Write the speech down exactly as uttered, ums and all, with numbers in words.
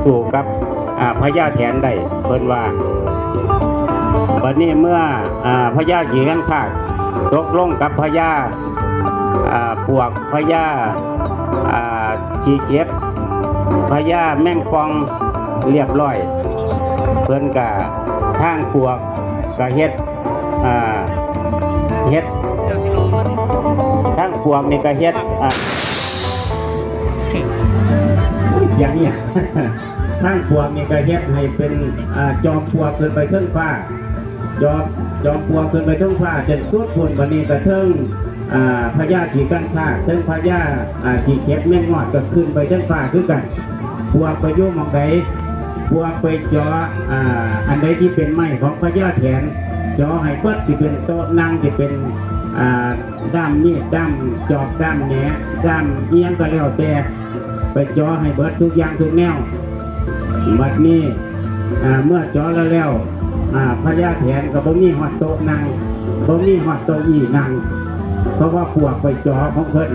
สู่กับ อ่า พญาแถนได้ เพิ่นว่า บัดนี้เมื่อ อ่า พญาขี้คันคากตกลงกับพญา อ่า ปวก พญา อ่า ขี้เก็บ พญาแมงป่องเรียบร้อย เพิ่นกะ ทางปวกกะเฮ็ด อ่า เฮ็ด ทางปวกนี่กะเฮ็ด อ่า เสียงเนี่ย ทางปวกนี่กะเฮ็ดให้เป็น อ่า จอมปวกขึ้นไปเทิงฟ้า จอม จอมปวกขึ้นไปเทิงฟ้า จนสุดพุ้น บัดนี้กะเทิง อ่า พญาขี้คันคาก เทิงพญา อ่า ขี้เก็บแมงมอดกะขึ้นไปเทิงฟ้าคือกัน ปวกไปอยู่หม่องใด ปวกไปเจาะ อ่า อันใดที่เป็นไม้ของพญาแถน เจาะให้เบิด สิเป็นโต๊ะนั่ง สิเป็น อ่า ด้ามมีด ด้ามจอบ ด้ามแหน ด้ามอิหยังกะแล้วแต่ ไปเจาะให้เบิดทุกอย่างทุกแนว บัดนี้ อ่า เมื่อเจาะแล้วแล้ว อ่า พญาแถนกะบ่มีฮอดโต๊ะนั่ง บ่มีฮอดเก้าอี้นั่ง เพราะว่าปวกไปเจาะของเพิ่น